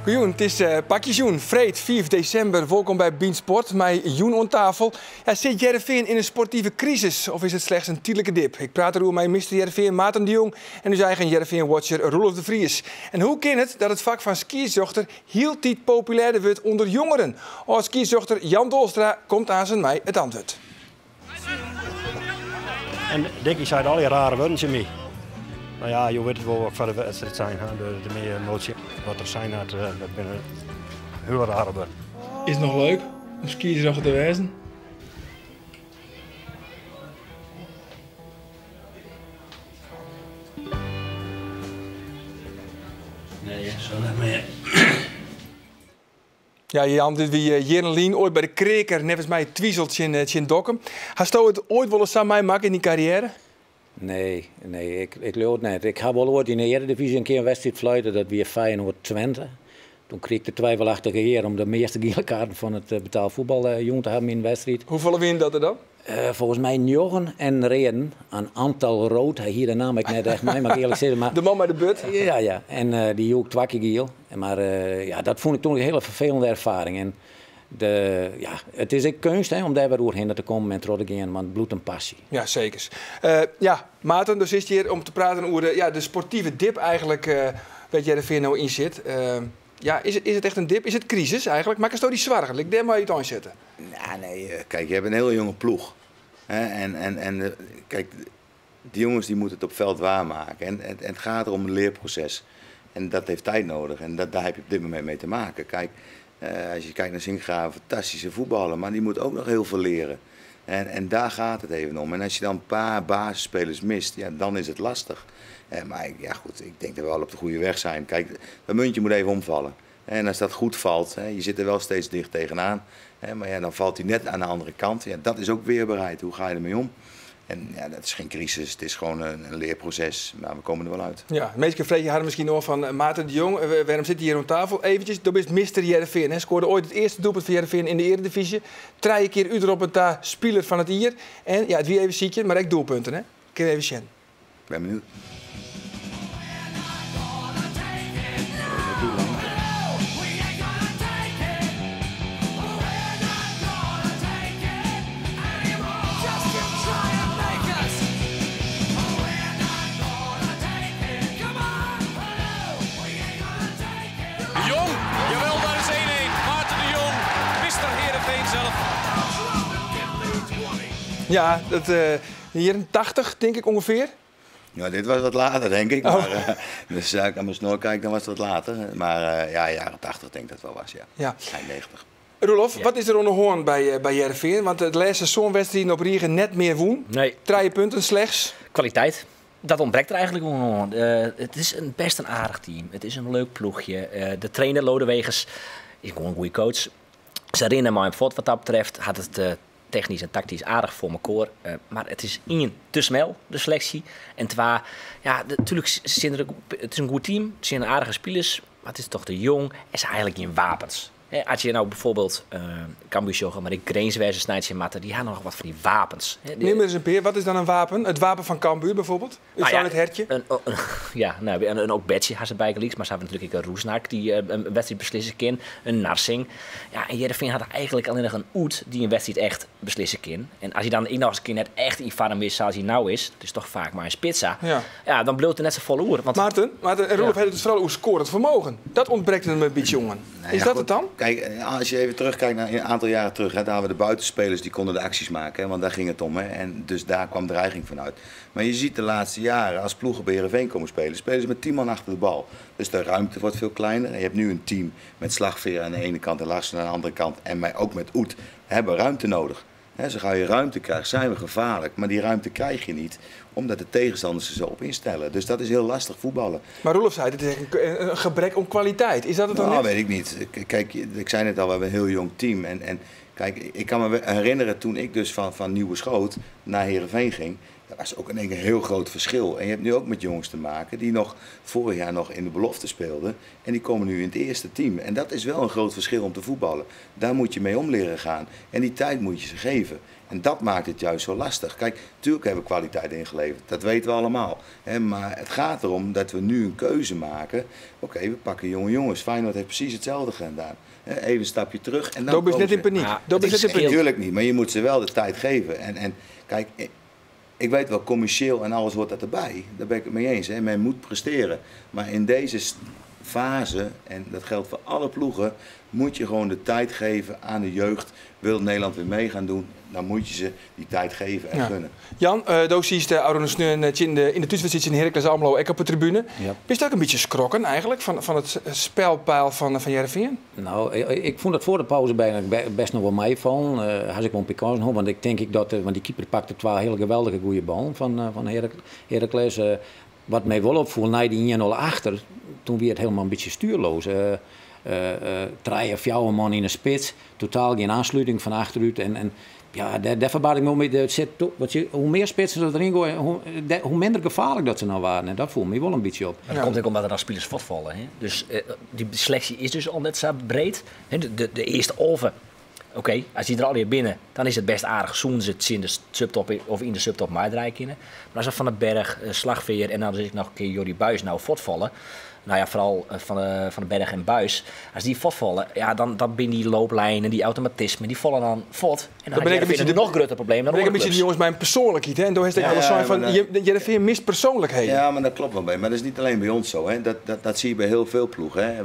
Goejûn, it is pakjesjûn, freed fiif desimber. Wolkom by Bynt Sport mei jûn oan tafel. Ja, sit Hearrenfean yn in sportive krisis of is it slechts in tydlike dip? Ik praat deroer mei mister Hearrenfean Maarten de Jong en ús eigen Hearrenfean-watcher Roelof de Vries. En hoe kin it dat it fak fan skiedsrjochter hieltyd populêrder wurdt ûnder jongeren? Ald-skiedsrjochter Jan Dolstra komt aansen mei it antwurd. En Dikkie seit allegear rare wurden tsjin my. No ja, jo witte wol wat ik foar de wedstriid sein ha, de mear emoasje wat er sein hat, dat binne hiele rare wurden. Is it noch leuk om skiedsrjochter te wêzen? Nee, zo net mear. Ja, Jan, dit wie jierren lyn oait by de Kreaker, neffens my Twizel tsjin Dokkum. Hasto it oait wolris sa meimakke yn dyn karriêre? Nee, nee, ik leau it net. Ik ha wol oait yn de earedivyzje in kear in wedstriid fluite, dat wie Feyenoord Twente. Toen krige ik de twivelachtige ear om de measte giele kaarten fan it betaald fuotbal jûn te hawwen yn in wedstriid. Hoefolle wienen dat der dan? Folgens my njoggen en readen. In aantal rood, hy hie de naam ek net echt mei, moat ik earlik sizze. Mar, de man mei de burd? Ja, ja. En dy joech ik twa kear giel. Mar ja, dat fûn ik toen in hiele ferfelende erfaring. En de, ja, it is ek keunst hè, om dêr wer oerhinne te kommen en troch te gean, want it bliuwt in passy. Ja, sekers. Ja, Maarten, do sitst hjir om te praten oer de, ja, de sportive dip eigentlik wêr't Hearrenfean no yn sit. Ja, is it echt in dip? Is it krisis eigentlik? Makkesto dy soargen? Lit ik dêr mei úteinsette. Ja, nee, kijk, je hebt een hele jonge ploeg. Hè, en kijk, die jongens die moeten het op veld waarmaken. En het gaat erom een leerproces. En dat heeft tijd nodig. En daar heb je op dit moment mee te maken. Kijk, als je kijkt naar Sinkgraven, fantastische voetballer, maar die moet ook nog heel veel leren. En daar gaat het even om. En als je dan een paar basisspelers mist, ja, dan is het lastig. Maar ik, ja, goed, ik denk dat we wel op de goede weg zijn. Kijk, dat muntje moet even omvallen. En als dat goed valt, hè, je zit er wel steeds dicht tegenaan. Hè, maar ja, dan valt hij net aan de andere kant. Ja, dat is ook weerbaarheid. Hoe ga je ermee om? En ja, dat is geen crisis, het is gewoon een leerproces, maar we komen er wel uit. Ja, meestal vreeg je haar misschien nog van Maarten de Jong, waarom zit hij hier aan tafel? Eventjes, dat is mister Hearrenfean, hè. Scoorde ooit het eerste doelpunt van Hearrenfean in de Eredivisie. Drie keer uitroepen daar speler van het jaar. En ja, het wie even ziekje, maar ook doelpunten, hè. Kun je even zien. Ik ben benieuwd. De Jong, jawel, daar is 1-1. Maarten de Jong, mister Heerenveen zelf. Ja, dat jaren 80 denk ik ongeveer. Ja, dit was wat later, denk ik. Oh. Maar dus als ik aan mijn snor kijk, dan was het wat later. Maar ja, jaren 80 denk ik dat wel was, ja. Eind 90. Roelof, Ja. wat is er onder hoorn bij Hearrenfean? Want het laatste seizoenwedstrijd op Riegen net meer woen. Nee. 3 punten slechts. Kwaliteit. Dat ontbreekt er eigenlijk gewoon. Het is best een aardig team. Het is een leuk ploegje. De trainer Lodeweges is gewoon een goede coach. Ze rennen maar voort wat dat betreft. Had het technisch en tactisch aardig voor elkaar. Maar het is 1, te snel, de selectie. En 2, ja, de, natuurlijk zijn er ook, het is een goed team. Het zijn aardige spelers. Maar het is toch te jong. En ze zijn eigenlijk geen wapens. Hè, als je nou bijvoorbeeld Cambuur Sjoggen, maar ik Grenswerzen, Snijtje en Matten, die hebben nog wat van die wapens. Hè, die Neem maar eens een peer. Wat is dan een wapen? Het wapen van Cambuur bijvoorbeeld? Is Nou ja, het hertje? Een, oh, een, ja, nou, en, en ook Betje had ze bij geliefd, maar ze hebben natuurlijk ook een Rusnak die een wedstrijd beslissen kan, een Narsing. Ja, en Hearrenfean had eigenlijk alleen nog een Oet die een wedstrijd echt beslissen kan. En als hij dan nog eens een keer net echt in vorm is zoals hij nou is, het is toch vaak maar een spitsa. Ja, dan bloot er net zo volle oer. Want Maarten en Roelof hebben het vooral over scorend vermogen. Dat ontbreekt hem een beetje, jongen. Nee, Is ja, dat goed. het dan? Kijk, als je even terugkijkt naar een aantal jaren terug, hè, daar hadden we de buitenspelers die konden de acties maken, hè, want daar ging het om. Hè, en dus daar kwam dreiging vanuit. Maar je ziet de laatste jaren, als ploegen bij Heerenveen komen spelen, spelen ze met 10 man achter de bal. Dus de ruimte wordt veel kleiner. En je hebt nu een team met Slagveer aan de ene kant en Larsen aan de andere kant. En mij ook met Oet hebben ruimte nodig. Hè, zo gauw je ruimte krijgt, zijn we gevaarlijk. Maar die ruimte krijg je niet, omdat de tegenstanders er zo op instellen. Dus dat is heel lastig voetballen. Maar Roelof zei, het is een gebrek om kwaliteit. Is dat het dan Nou, niet? weet ik niet. Kijk, ik zei net al, we hebben een heel jong team. En Kijk, ik kan me herinneren toen ik dus van Nieuweschoote naar Heerenveen ging. Dat was ook in één keer een heel groot verschil. En je hebt nu ook met jongens te maken die nog vorig jaar nog in de belofte speelden. En die komen nu in het eerste team. En dat is wel een groot verschil om te voetballen. Daar moet je mee om leren gaan. En die tijd moet je ze geven. En dat maakt het juist zo lastig. Kijk, tuurlijk hebben we kwaliteit ingeleverd. Dat weten we allemaal. Hè, maar het gaat erom dat we nu een keuze maken. Oké, we pakken jonge jongens. Feyenoord heeft precies hetzelfde gedaan. Hè, even een stapje terug. En dan Dat is komen net in ze. paniek. Ja, Dat het is is net in paniek. Natuurlijk niet, maar je moet ze wel de tijd geven. En kijk, ik weet wel, commercieel en alles hoort dat erbij. Daar ben ik het mee eens. Hè. Men moet presteren. Maar in deze fase, en dat geldt voor alle ploegen, moet je gewoon de tijd geven aan de jeugd. Wil Nederland weer mee gaan doen, dan moet je ze die tijd geven en Ja. gunnen. Jan, uh, is de oude Sneun in de tussenzit in Heracles Almelo ook op de tribune. Ja. Is dat ook een beetje schrokken eigenlijk van het spelpeil van Heerenveen? Nou, ik vond het voor de pauze bijna best nog wel meevallen. Had ik wel een pikant, want ik denk ik dat, want die keeper pakte twee hele geweldige goede ballen van Heracles. Wat mij wel opviel, na die 1-0 achter, toen werd het helemaal een beetje stuurloos. Drie of vier man in de spits, totaal geen aansluiting van achteruit. En ja, daar verbaasde ik me mee. Het zit to-, wat je, hoe meer spitsen er erin gooien, hoe minder gevaarlijk dat ze nou waren. En dat voelt me wel een beetje op. Maar dat komt ook omdat er dan spelers voortvallen. Hè? Dus die selectie is dus al net zo breed. Hè? De eerste olven. Oké, als die er alweer binnen, dan is het best aardig. Zoen ze het in de subtop of in de subtop maar draaien kunnen. Maar als er Van den Berg, Slagveer en dan zit ik nog een keer Jordy Buijs nou voortvallen. Nou ja, vooral van den Berg en Buijs. Als die voortvallen, ja, dan binnen die looplijnen, die automatismen, die vallen dan voort. En dan ben ik heb een je beetje een nog groter probleem dan Ben ik een andere beetje die clubs. jongens mijn persoonlijkheid. Hè? En daar is het Ja, wel een soort ja, van, maar Heerenveen mist persoonlijkheden. Ja, maar dat klopt wel bij. Maar dat is niet alleen bij ons zo. Hè. Dat zie je bij heel veel ploegen. Hè.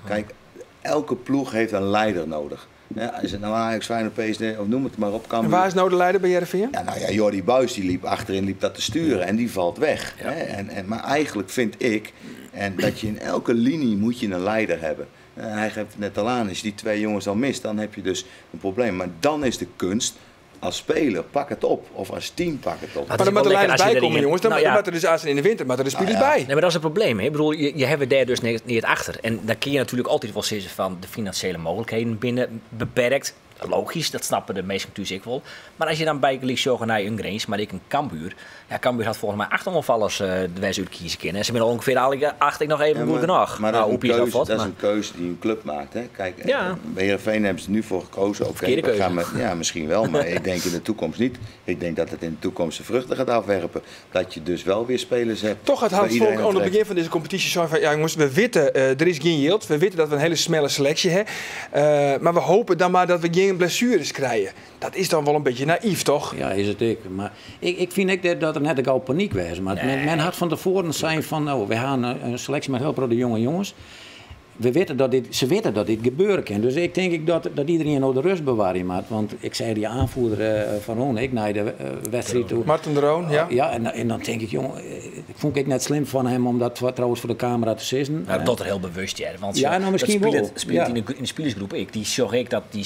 Kijk, elke ploeg heeft een leider nodig. Ja, is het nou Ajax, Feyenoord, PSV of noem het maar op. Cambuur. En waar is nou de leider bij Heerenveen? Ja, nou ja, Jordy Buijs die liep achterin, liep dat te sturen en die valt weg. Hè? Maar eigenlijk vind ik en dat je in elke linie moet je een leider hebben. Hij geeft het net al aan, als je die twee jongens al mist, dan heb je dus een probleem. Maar dan is de kunst, als speler pak het op. Of als team pak het op. Maar Maar het dan is moet de wel leiders lekker als je bij komen, erin- jongens. Dan Nou ja. moet er dus aan in de winter, maar er de spelers Nou ja. bij. Nee, maar dat is het probleem. Hè? Ik bedoel, je hebt daar dus niet achter. En dan kun je natuurlijk altijd wel zeggen van de financiële mogelijkheden binnen beperkt. Logisch, dat snappen de meesten natuurlijk ook wel. Maar als je dan bij League Show naar een Grains, maar ik een Cambuur. Ja, Cambuur had volgens mij 8 onvallers de wijze uitkiezen kunnen. En ze zijn ongeveer alle 8 ik nog even Ja, goed genoeg. Maar dat, Nou, is een hoe keuze, dat dat is maar een keuze die een club maakt. Hè? Kijk, bij Heerenveen hebben ze nu voor gekozen. Oké, Verkeerde we keuze. gaan met, ja, misschien wel, maar ik denk in de toekomst niet. Ik denk dat het in de toekomst de vruchten gaat afwerpen. Dat je dus wel weer spelers hebt. Toch had waar Hans iedereen Vonk aan het aan begin van deze competitie zo van... Ja jongens, we weten, er is geen yield. We weten dat we een hele snelle selectie hebben. Maar we hopen dan maar dat we geen blessures krijgen. Dat is dan wel een beetje naïef, toch? Ja, is het ik. Maar ik vind ook dat er net ook al paniek was. Maar men had van tevoren zijn van, nou, we gaan een selectie met heel veel jonge jongens. We weten dat dit, ze weten dat dit gebeuren kan. Dus ik denk ik dat iedereen nou de rust bewaren moet. Want ik zei die aanvoerder van Roon, ik naar de wedstrijd toe. Marten de Roon, ja. Ja, en dan denk ik, jongen, ik vond ik net slim van hem om dat trouwens voor de camera te zien. Nou, dat er heel bewust, ja. Want Ja, zo, nou, misschien dat wel. speelt Ja. in de spelersgroep ik. Die zorg ik dat die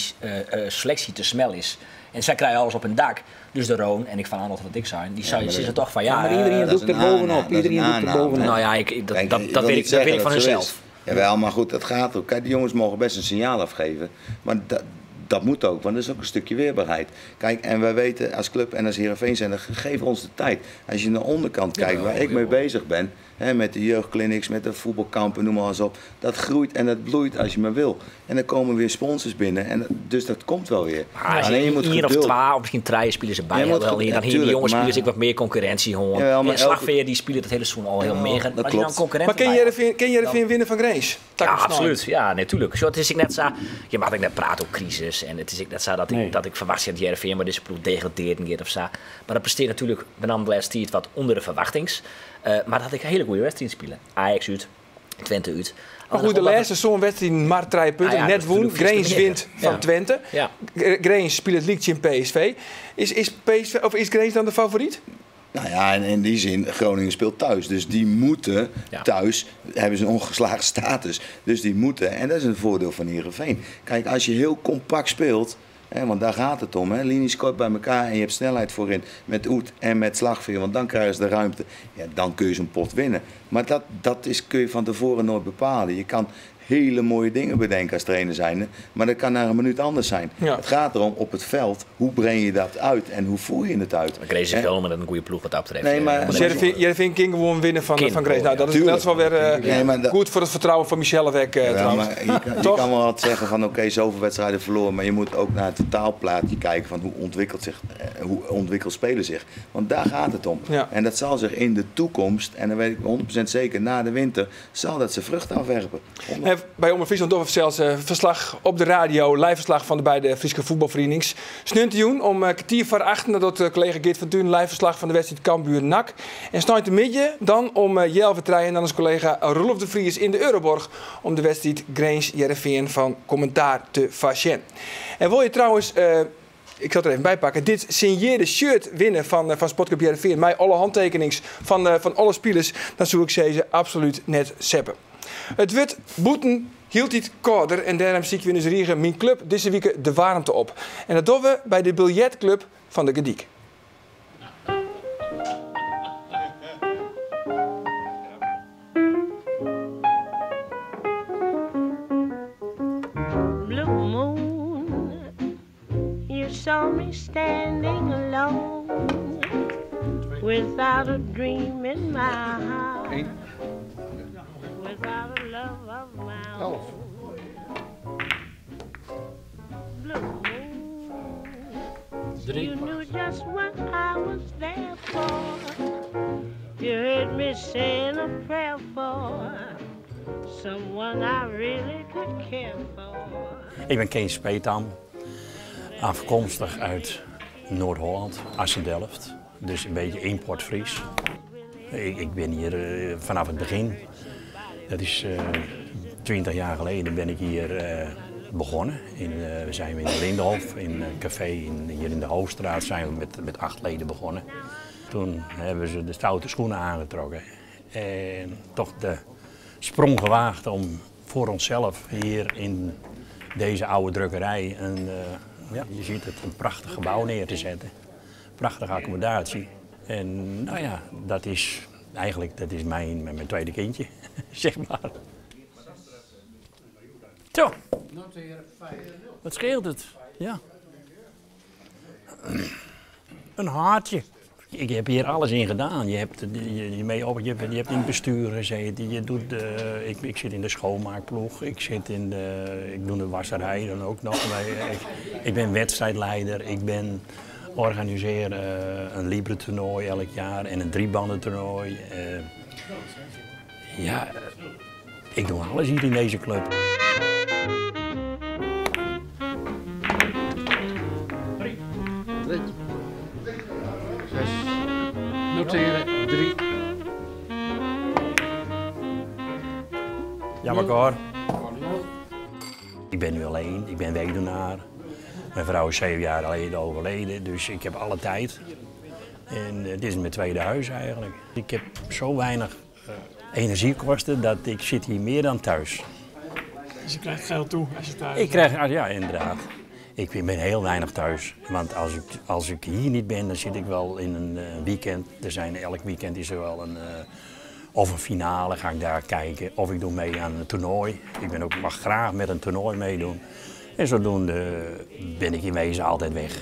selectie te snel is. En zij krijgen alles op hun dak. Dus de Roon en ik van aan dat ik zijn, die maar zitten dat- toch van ja. Ja, maar iedereen dat is doet er een bovenop. aanname, dat is Iedereen een doet er aanname, bovenop. Nou ja, ik, dat, Kijk, dat, ik dat wil weet niet ik, dat weet zeggen ik van dat zo hunzelf. is. Jawel, maar goed, dat gaat ook. Kijk, die jongens mogen best een signaal afgeven. Maar dat moet ook, want dat is ook een stukje weerbaarheid. Kijk, en wij weten als club en als Heerenveen zijn, geef ons de tijd. Als je naar de onderkant kijkt, waar ik mee bezig ben, hè, met de jeugdclinics, met de voetbalkampen, noem maar eens op. Dat groeit en dat bloeit als je maar wil. En dan komen weer sponsors binnen, en dus dat komt wel weer. Maar als Alleen je je moet hier of geduld. 12 of misschien 3 spelers erbij Je moet hebben, wel hier, dan hier die tuurlijk, jonge spelers maar ik wat meer concurrentie hoor. Jawel, maar en elke Slagveer die spelen het hele seizoen al heel Jawel, meer. dat Maar als je dan klopt. concurrenten Maar ken bij hebt, Heerenveen winnen van Grains? Ja, absoluut. Ja, natuurlijk. Zo, het is ik net zo, je mag ik net praten over crisis. En het is ik net zo dat ik, Nee. dat ik verwacht dat Heerenveen maar deze ploeg degradeert een keer of zo. Maar dat presteert natuurlijk met name de laatste tijd wat onder de verwachtings. Maar dat had ik een hele goede wedstrijd spelen. Ajax uit, Twente uit. Maar goed, de laatste zo'n wedstrijd maar 3 punten. Ah ja, Net dat is woen. natuurlijk Grains veel te wint van Ja. Twente. Ja. Grains speelt het liedje in PSV. Is PSV of is Grains dan de favoriet? Nou ja, en in die zin, Groningen speelt thuis. Dus die moeten thuis, hebben ze een ongeslagen status. Dus die moeten, en dat is een voordeel van Heerenveen. Kijk, als je heel compact speelt, hè, want daar gaat het om. Hè, linies kort bij elkaar en je hebt snelheid voorin met Oet en met Slagveer, want dan krijgen ze de ruimte. Ja, dan kun je zo'n pot winnen. Maar dat kun je van tevoren nooit bepalen. Je kan hele mooie dingen bedenken als trainer zijnde, maar dat kan na een minuut anders zijn. Ja. Het gaat erom op het veld, hoe breng je dat uit en hoe voer je het uit? Maar Grins is Hè? wel met een goede ploeg wat dat betreft. Nee, maar- Dus Heerenveen kan gewoon winnen Kin van Grins. Nou, dat is, Tuurlijk. dat is wel weer Nee, maar dat- goed voor het vertrouwen van Michelle Wek, Ja, trouwens. maar je Toch? kan wel wat zeggen van oké, zoveel wedstrijden verloren, maar je moet ook naar het totaalplaatje kijken van hoe ontwikkelt zich, hoe ontwikkelt spelen zich. Want daar gaat het om. Ja. En dat zal zich in de toekomst, en dat weet ik 100% zeker, na de winter, zal dat zijn vrucht afwerpen. En bij Omroep Friesland Dorp zelfs verslag op de radio, live verslag van de beide Friese voetbalverenigings. Snuntioen om 7:45, dat doet collega Geert van Tuin live verslag van de wedstrijd Cambuur NAC. En snuit de midden dan om Jelve Trein en dan is collega Roelof de Vries in de Euroborg om de wedstrijd Grins Heerenveen van commentaar te facien. En wil je trouwens, ik zal het er even bij pakken, dit signeerde shirt winnen van Sportclub Heerenveen, met alle handtekenings van alle spelers, dan zoek ik ze absoluut net seppen. Het wordt boeten hield het korder en daarom zie ik weer eens Riegen mijn club deze week de warmte op. En dat doen we bij de biljetclub van de Gediek. Blue moon, you saw me standing alone, without a dream in my heart, without a love of my own. Blue moon, you knew just what I was there for. You heard me saying a prayer for someone I really could care for. Ik ben Kees Speetam, afkomstig uit Noord-Holland, Assendelft. Dus een beetje importfries. Ik ben hier vanaf het begin. Dat is 20 jaar geleden ben ik hier begonnen. We zijn in de Lindenhof, in een café hier in de Hoofdstraat zijn we met 8 leden begonnen. Toen hebben ze de stoute schoenen aangetrokken en toch de sprong gewaagd om voor onszelf hier in deze oude drukkerij ja, je ziet het, een prachtig gebouw neer te zetten. Prachtige accommodatie. En dat is eigenlijk dat is mijn tweede kindje, zeg maar. Zo. Wat scheelt het? Ja. Een haartje. Ik heb hier alles in gedaan. Je hebt, je, je mee op, je hebt, je hebt in het bestuur gezeten. Je doet, ik, ik zit in de schoonmaakploeg. Ik zit in de, ik doe de wasserij dan ook nog. Maar ik ben wedstrijdleider. Ik organiseer een Libre-toernooi elk jaar en een driebandentoernooi. Ik doe alles hier in deze club. 3. 3. 6. Noteren. 3. Ja, maar hoor. Ik ben nu alleen, ik ben weduwnaar. Mijn vrouw is 7 jaar geleden overleden, dus ik heb alle tijd. En dit is mijn tweede huis eigenlijk. Ik heb zo weinig energiekosten dat ik zit hier meer dan thuis. Dus je krijgt geld toe als je thuis Ik bent? krijg, ja, inderdaad. Ik ben heel weinig thuis. Want als ik hier niet ben, dan zit ik wel in een weekend. Elk weekend is er wel een of een finale, ga ik daar kijken. Of ik doe mee aan een toernooi. Ik mag graag met een toernooi meedoen. En zodoende ben ik in wezen altijd weg.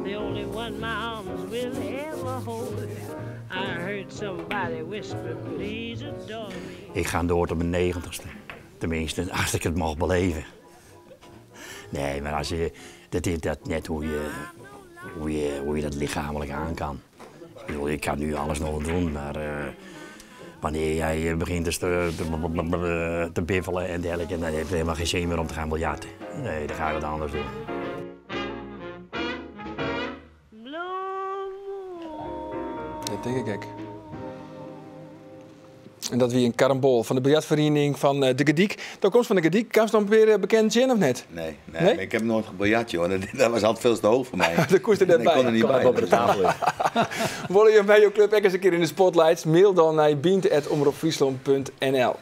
The only one my arms will ever hold. I heard somebody whisper, please adore me. Ik ga door tot mijn 90ste. Tenminste, als ik het mag beleven. Nee, maar als je, dat is dat net hoe je dat lichamelijk aan kan. Ik kan nu alles nog wel doen, maar wanneer jij begint dus te biffelen en dergelijke, dan heb je helemaal geen zin meer om te gaan biljarten. Nee, dan ga je wat anders doen. Dat denk ik ook. En dat wie een karambol van de biljartvereniging van de Gediek. De komst van de Gediek, kan ze dan weer bekend zijn of net? Nee, nee, Nee? ik heb nooit gebiljart, joh. Dat was altijd veel te hoog voor mij. De koers er net Ik bij. kon er niet Kom bij. maar op de tafel liggen. Wil je bij jouw club ook eens een keer in de spotlights? Mail dan naar biente at omroep friesland punt N L.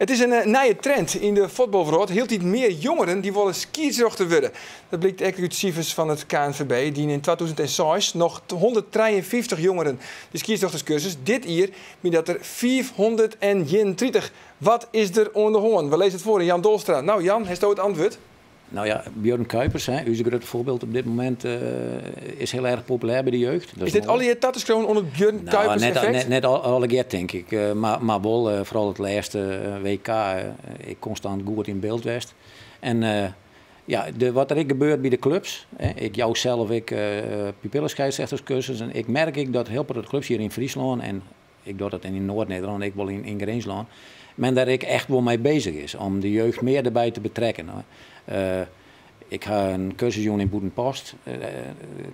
It is in nije trend yn de fuotbalwrâld, hieltyd mear jongeren dy wolle skiedsrjochter wurde. Dat blykt ek út sifers fan it KNVB. Diene yn 2006 noch 153 jongeren de skiedsrjochterskursus, dit jier binne dat der 531. Wat is der oan de hân? We lizze it foar oan Jan Dolstra. No Jan, hasto it antwurd? Nou ja, Björn Kuipers, hè, ús grutte foarbyld op dit momint, is hiel erch populêr by de jeugd. Is dit allegear ta te skriuwen oan it Björn Nou, Kuipers effekt? Net allegear, tink ik. Mar wol, foaral it lêste WK, ek konstant goed yn byld west. En ja, wat der ek gebeurt by de klups, hè, ik jou sels ek pupillescheidsrechterskursus en ik merk ek dat hiel protte klups hjir yn Fryslân en ik doch dat yn Noard-Nederlân, ek wol yn Grinslân, men dêr ek echt wol mei bezich is om de jeugd mear derby te betrekken. Ik ha in kursus jûn yn Bûtenpost,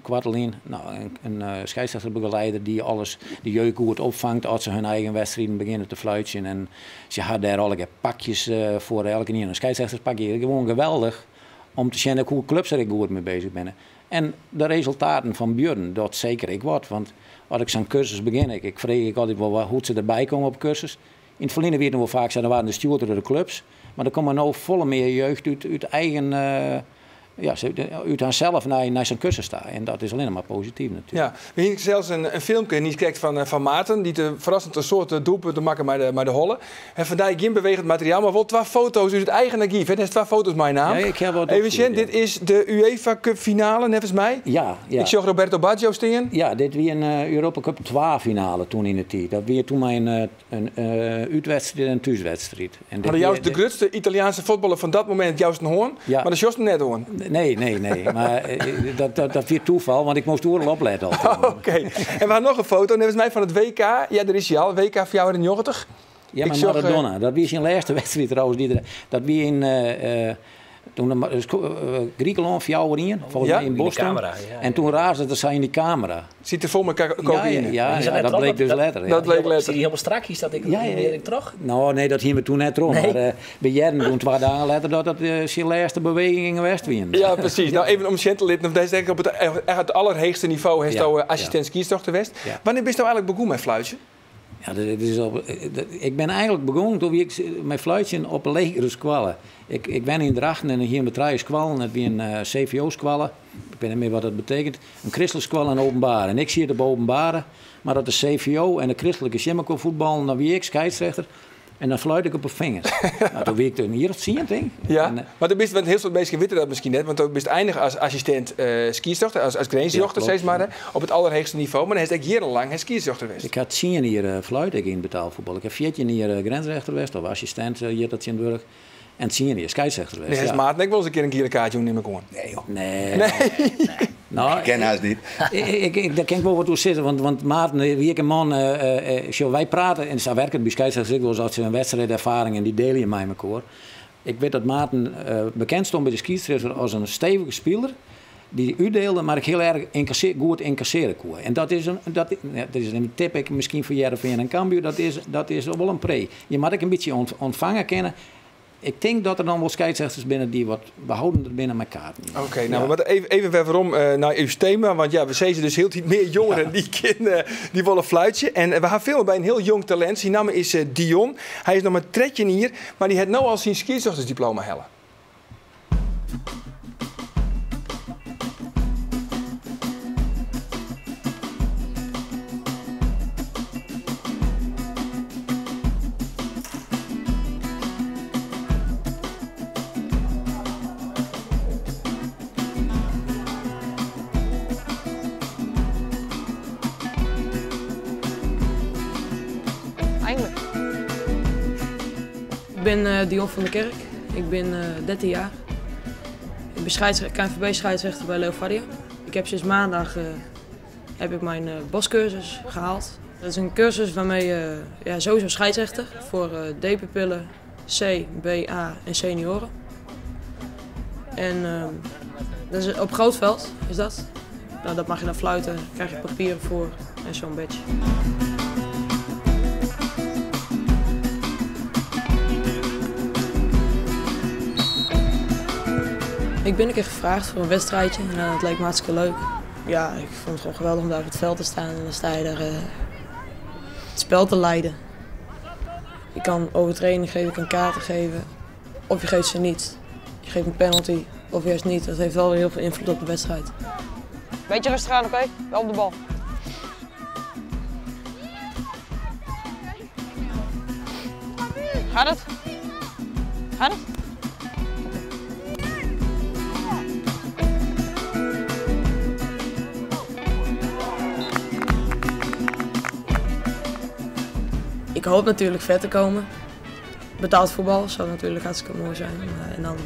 koartlyn. No, in skeidsrjochtersbegeleider dy't alles de jeugd goed opfangt as se hun eigen wedstriden begjinne te fluitsjen. En se ha dêr allegear pakjes foar elkenien, in skeidsrjochterspak. Gewoan geweldich om te sjen hoe klups der ek goed mei bezich binne. En de resultaten fan Björn docht seker ek wat, want as ik sa'n kursus begjin, ik freegje ek altyd wol hoe't se derby komme op kursus. Yn it ferline wie it noch wol faak sa, dan waarden de stjoerd troch de klups, mar der komme no folle mear jeugd út eigen, ja, út harsels nei sa'n kursus ta. En dat is allinnich mar posityf natuerlik. Ja, we hiene sels in filmke niis krekt fan Maarten, dy't ferrassend in soad doelpunten makke mei de holle. En fan dy gjin bewegend materiaal, mar wol twa foto's út it eigen argyf. Hè? Hast twa foto's meinaam. Ja, ik ha wat Even sjen, opstjoerd, dit is de UEFA Cup finale, neffens my. Ja, ja. Ik sjoch Roberto Baggio stean. Ja, dit wie in Europa Cup 2 finale toen yn de tiid. Dat wie toen mei in útwedstriid en in thúswedstriid. En dit Mar joust wie de grutste Italiaanse fuotballer fan dat momint joust in hân, Ja. mar dan sjochst him net oan. Nee, nee, nee. Mar dat wie toefal, want ik moast oeral oplette altyd. Oké. En we ha noch in foto, neffens my fan it WK. Ja, dêr is hy al, WK 94. Ja, Ik mar sjoch, Maradona, dat wie syn lêste wedstriid trouwens. Die er, dat wie yn, toen de Grikelân 4-1, folgens Ja? my yn Yn de Boston. kamera, ja, En toen raasde it sa yn dy kamera. Siet er fol mei cocaïne. Ja, ja, Is dat ja, net dat troch? bleek dus Dat- letter. Ja. Dat bleek letter. Siet hy hielendal strak? Is dat ek Ja, ja, ja. troch? No, nee, dat hiene we toen net troch. Nee. Mar we hearden toen 2 dagen letter dat dat syn lêste bewegingen west wiene. Ja, precies. Nou, even om sjen te litten, want dêr is op it echt it allerheechste nivo hast Ja, do ja. assistint skiedsrjochter west. Ja. Wannear bist do eigenlik begûn mei fluitsjen? Ja, dat is op, dat, ik ben eigenlik begûn toen wie ik mei fluitsjen op 'e legere skoalle. Ik wenne yn Drachten en hiene we trije skoallen. Dat wie in C V O-skoalle, ik weet net mear wat dat betekent. In kristlike skoalle en openbare. En ik siet op openbare, mar dat de CVO en de kristlike tsjin mekoar fuotballen, dan wie ik skeidsrechter. En dan fluit ik op 'e fingers. Nou, toen wie ik in jier of 10, tink ik. Ja, En mar do bist, want hiel soad minsken witte dat miskien net, want do bist einige as assistint skiedsrjochter, as grinsrjochter, Ja, klopt, sis mar, ja. hè, op it allerheechste nivo. Mar dan hast ek jierrenlang hast skiedsrjochter west. Ik ha 10 jier fluit ik yn betaalfuotbal. Ik ha 14 jier grensrechter west, of assistint hjit dat tsjintwurdich. En 10 jier skeidsrechter west, Nee, hast ja. Maarten ek wol ris in kear in giele kaart jûn, nim ik oan. Nee, joh. Nee. Nee. Nou, Ik ken haast niet. Daar kin ik wol wat oer sizze, want Maarten wie ek in man, sjoch, wy prate, en sa werket it by skeidsrechters ek wol, as se in wedstriiderfaring en dy diele je mei mekoar. Ik wit dat Maarten bekend stond by de skiedsrjochter as in stevige spiler, dy't útdeelde, mar ek hiel erch goed ynkassearje koe. En dat is een, dat, ja, dat is in tip ek miskien foar Hearrenfean en Cambuur, dat is wol in pre. Je moat ek in bytsje ûntfange kinne. Ik tink dat der dan wol skeidsrechters binne dy't wat behoudender binne mei kaarten. Oké, nou, Ja. we moatte even wer werom nei ús tema. Want ja, we sizze dus hieltyd mear jongeren dy wolle fluitsje. En we ha filme by in hiel jong talint. Syn namme is Dion. Hy is noch mar 13 jier, mar dy hat no al syn skiedsrjochtersdiploma helle. Eindelijk. Ik ben Dion van der Kerk. Ik ben 13 jaar. Ik ben K N V B-scheidsrechter bij Leovardia. Ik heb sinds maandag mijn BOS-cursus gehaald. Dat is een cursus waarmee je sowieso scheidsrechter voor D-pupillen, C, B, A en senioren. En dat is op groot veld is dat. Nou, dat mag je dan fluiten, daar krijg je papieren voor en zo'n badge. Ik ben een keer gevraagd voor een wedstrijdje en dat leek me hartstikke leuk. Ja, ik vond het gewoon geweldig om daar op het veld te staan en dan sta je daar het spel te leiden. Je kan overtreding geven, je kan kaarten geven. Of je geeft ze niet. Je geeft een penalty of juist niet. Dat heeft wel weer heel veel invloed op de wedstrijd. Beetje rustig aan, oké? Wel op de bal. Gaat het? Gaat het? Ik hoop natuurlijk ver te komen. Betaald voetbal zou natuurlijk hartstikke mooi zijn. En dan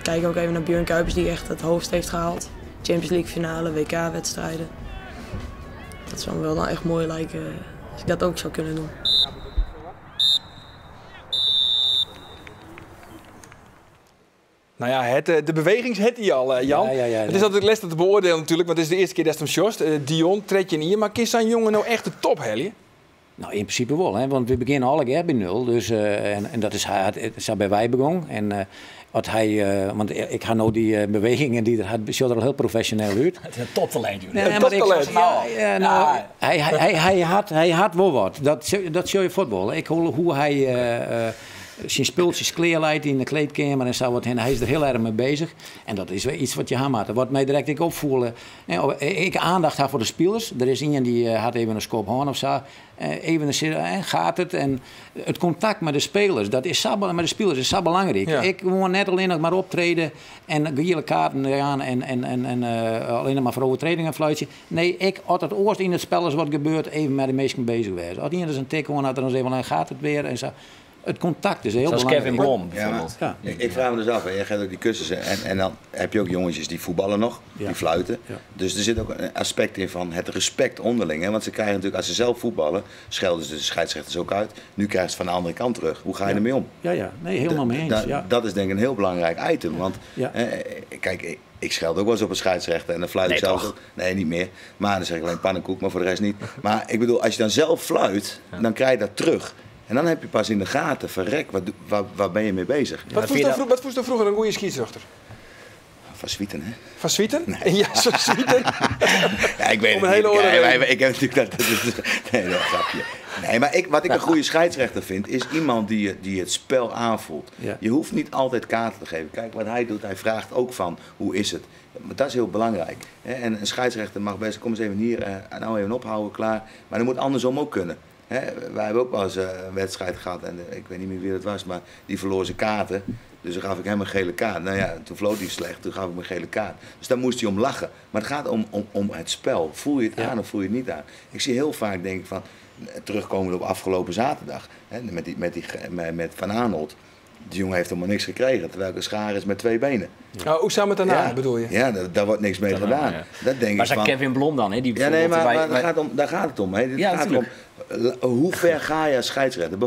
kijk ik ook even naar Björn Kuipers die echt het hoogst heeft gehaald. Champions League finale, WK-wedstrijden. Dat zou me wel dan echt mooi lijken als ik dat ook zou kunnen doen. Nou ja, de beweging het hij al, Jan. Ja. Het is altijd lastig te beoordelen natuurlijk, want het is de eerste keer dat ze hem sjost. Dion, tred je in hier, maar is zijn jongen nou echt de top, Helje? Nou, in principe wel, hè, want we beginnen alle keer bij 0. Dus, en dat is hij, het is bij wij begonnen. En wat hij, want ik ga nou die bewegingen die er had, ziet er al heel professioneel uit. Het is een toptalent, joh. Nee, Een maar ik toptalent. ja, ja, nou, Ja. hij had wel wat. Dat zul je voetballen. Ik hoor hoe hij zijn spultjes kleerleidt in de kleedkamer en zo wat. En hij is er heel erg mee bezig. En dat is weer iets wat je aan moet. Wat mij direct ik opvoelen. Hè, oh, ik aandacht had voor de spelers. Er is iemand die had even een schop aan of zo. Even een zin, hè, gaat het? En het contact met de spelers, dat is zo met de spelers is zo belangrijk. Ik moet net alleen nog maar optreden en gele kaarten aan en alleen nog maar voor overtredingen fluitje. Nee, ik had het oost in het spel is wat gebeurt, even met de meesten bezig wezen. Als iemand eens een tik hoort, had er dan eens even aan, gaat het weer en zo. Het contact is heel Zoals belangrijk. Kevin Blom, Ja, maar bijvoorbeeld. ik vraag me dus af, hè, jij gaat ook die cursussen en dan heb je ook jongetjes die voetballen nog, die fluiten. Dus er zit ook een aspect in van het respect onderling. Hè? Want ze krijgen natuurlijk, als ze zelf voetballen, schelden ze de scheidsrechters ook uit. Nu krijgen ze van de andere kant terug. Hoe ga je ermee om? Ja, ja. Nee, helemaal mee eens. Dat is denk ik een heel belangrijk item. Want, kijk, ik scheld ook wel eens op een scheidsrechter en dan fluit ik Nee, zelf toch? ook. Nee, niet meer. Maar dan zeg ik alleen pannenkoek, maar voor de rest niet. Maar ik bedoel, als je dan zelf fluit, dan krijg je dat terug. En dan heb je pas in de gaten, verrek, waar ben je mee bezig? Wat voest dan vroeger een goede scheidsrechter? Van Swieten, hè? Van Swieten? Nee. Ja, van Swieten. Ja, ik weet Om het een hele niet. orde Ja, reden. maar ik heb natuurlijk dat, dat is, nee, dat grapje. Nee, maar wat ik een goede scheidsrechter vind, is iemand die het spel aanvoelt. Je hoeft niet altijd kaarten te geven. Kijk, wat hij doet, hij vraagt ook van, hoe is het? Maar dat is heel belangrijk. Hè? En een scheidsrechter mag best, kom eens even hier, nou even ophouden, klaar. Maar dat moet andersom ook kunnen. Hè, wij hebben ook wel eens een wedstrijd gehad en ik weet niet meer wie dat was, maar die verloor zijn kaarten. Dus dan gaf ik hem een gele kaart. Nou ja, toen floot hij slecht, toen gaf ik hem een gele kaart. Dus daar moest hij om lachen. Maar het gaat om het spel. Voel je het aan of voel je het niet aan? Ik zie heel vaak, denk ik, van, terugkomend op afgelopen zaterdag, hè, met Van Aanholt. Die jongen heeft helemaal niks gekregen, terwijl ik een schaar is met 2 benen. Nou, Oussama Tannane bedoel je? Ja, daar wordt niks mee Tannane, gedaan. ja. Dat denk Maar ik zo'n van Kevin Blom dan, hè? Die Ja, nee, bijvoorbeeld maar bij- daar gaat het om. Hè. Het Ja, gaat erom, natuurlijk. hoe ver ga je als scheidsrechter?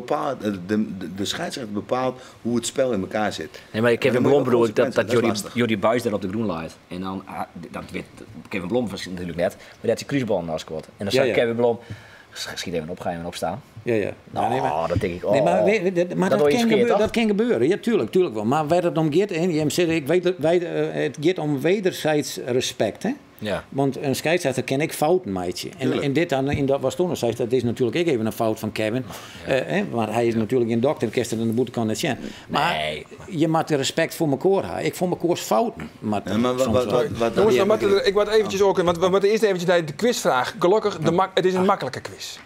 De scheidsrechter bepaalt hoe het spel in elkaar zit. Nee, maar En Kevin dan moet je Blom bedoel ik consequent dat zijn, dat is lastig. Jordi Buijs daar op de groen laait. En dan, ah, dat weet Kevin Blom was natuurlijk net, maar die had die kruisbal naast gescoord. En dan zag Kevin Blom, schiet even op, ga even opstaan. Ja, ja. Nou, Ja, nee, maar dat denk ik, Nee, maar oh. weet, weet, dat, maar Dat dat doe je kan verkeerd, gebeuren, toch? dat kan gebeuren. Ja, tuurlijk, tuurlijk wel. Maar waar het om gaat, hè, je zegt, ik weet, wij het gaat om wederzijds respect, hè? Want een scheidsrechter ken ik fouten, meidje. En dit dan, in dat was toen, zei dat is natuurlijk ook even een fout van Kevin. Hè, want hij is natuurlijk een dokter, kerst aan de boete kan net zijn. Maar je moet respect voor elkaar hebben. Ik vond elkaars fouten. Maar Ja, maar soms wel. wat Jongens, dan we moeten er, ik word eventjes ook, want we moeten eerst eventjes naar de quizvraag. Gelukkig, het is een makkelijke quiz.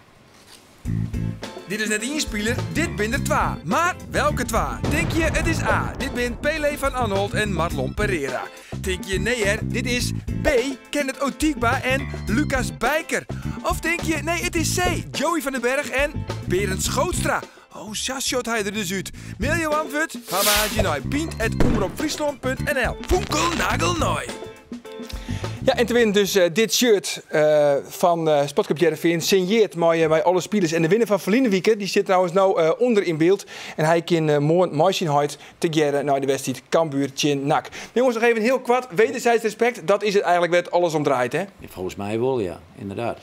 Dit is net één speler, dit bin er twee. Maar welke twee? Denk je, het is A. Dit bin Pele van Anholt en Marlon Pereira. Denk je, nee hè, dit is B. Kenneth Otigba en Lucas Bijker. Of denk je, nee, het is C. Joey van den Berg en Berend Schootstra. Oh, zo shot hij er dus uit. Mail je antwoord van waar je nou pient at omroep friesland punt N L. Funkel nagel nooi. Ja, en te winnen dus dit shirt van Sportclub Hearrenveen. Signeerd bij alle spelers. En de winnaar van Verliezen Wieken, die zit trouwens nou onder in beeld. En hij kan mooi zien huid te geren naar de wedstrijd Cambuur Chin Nak. Jongens, nog even heel kwart. Wederzijds respect, dat is het eigenlijk waar het alles om draait, hè? Ja, volgens mij wel, ja. Inderdaad.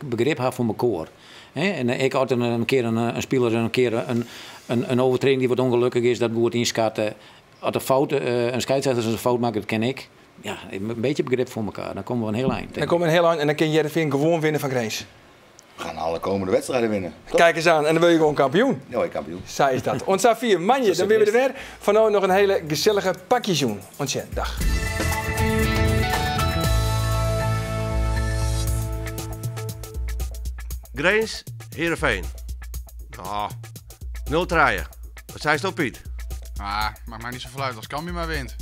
Begrip haar voor mijn koor. Hè? En ik had een keer een speler een keer een overtreding die wat ongelukkig is, dat goed inschatten. Als de fout een scheidsrechter een fout maakt, dat ken ik. Ja, een beetje begrip voor elkaar. Dan komen we een heel eind. Dan komen we een heel eind en dan kan Hearrenveen gewoon winnen van Grins. We gaan alle komende wedstrijden winnen. Kijk eens aan, en dan wil je gewoon kampioen. Ja, kampioen. Zo is dat. Oant safier, moandei, dan binne we der wer. Foar no noch in hiele gesellige pakjesjûn. Oant sjen, dag. Grins, Heerenveen. Oh, 0-3. Wat zei je Piet? Ah, maakt mij niet zoveel uit als Cambuur maar wint.